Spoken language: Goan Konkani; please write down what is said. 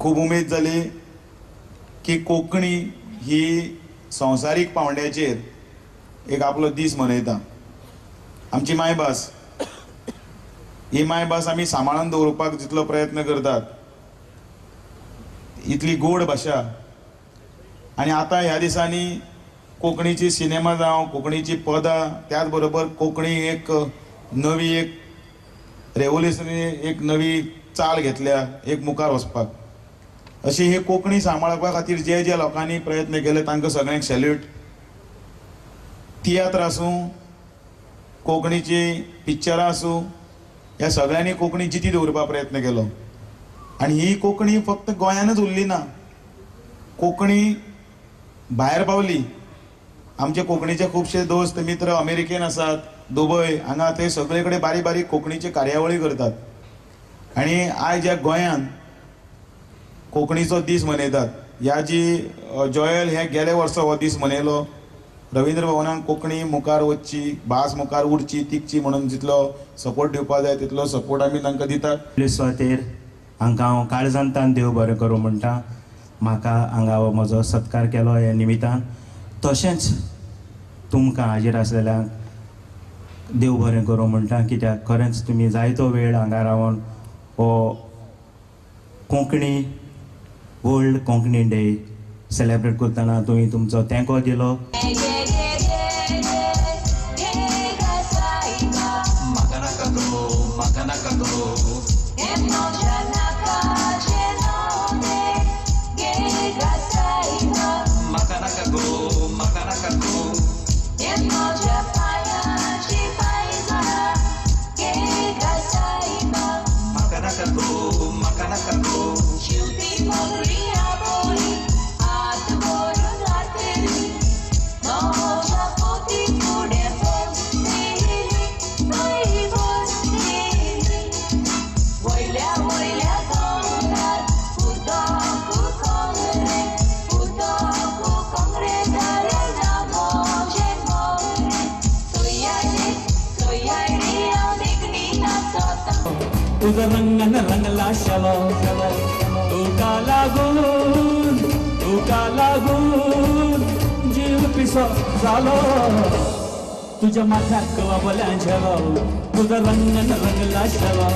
खूब उमेद जाली की कोंकणी ही संवसारीक पावंड्याचेर एक आपलो दीस मनयता. आमची मायभास, ही मायभास आमी सांबाळून दवरपाक जितलो प्रयत्न करतात इतली गोड भाशा. आनी आतां ह्या दिसांनी कोंकणीची सिनेमा जावं, कोंकणीची पदां, त्याच बरोबर कोंकणी एक नवी एक रेवोल्युशनरी एक नवी चाल घेतल्या एक मुखार वचपाक. अशी ही कोंकणी सांबाळपा खातीर जे जे लोकांनी प्रयत्न केले तांकां सगळ्यांक सॅल्यूट. तियात्र आसूं, कोंकणीची पिक्चरां आसूं, ह्या सगळ्यांनी कोंकणी जिती दवरपाक प्रयत्न केलो. आनी ही कोंकणी फक्त गोंयानूच उरली ना, कोंकणी भायर पावली. आमचे कोंकणीचे खुबशे दोस्त मित्र अमेरिकेन आसात, दुबय हांगा थंय सगळे कडेन बारीक बारीक कोंकणीचे कार्यावळी करतात. आनी आयज ह्या गोंयान कोंकणीचो दीस मनयतात. ह्या जी जॉयल हे गेले वर्सा हो दीस मनयलो, रवींद्र भवनान कोंकणी मुखार वचची, भास मुखार उरची, तिगची म्हणून जितलो सपोर्ट दिवपाक जाय तितलो सपोर्ट आमी तांकां दितात. सुवातेर हांकां हांव काळजांतान देव बरें करूं म्हणटा. म्हाका हांगा म्हजो सत्कार केलो ह्या निमितान. तशेंच तुमकां हाजीर आसलेल्यांक देव बरें करूं म्हणटा, कित्याक खरेंच तुमी जायतो वेळ हांगा रावन हो Konkani world Konkani day celebrate करतना तुमी तुमचो तेंको दिलो. तुझा रंगान रंगला शालो, तुका लागून जीव पिसो जालो, तुझ्या माथ्याक वाबल्या झेलो, तुझा रंगान रंगला शालो.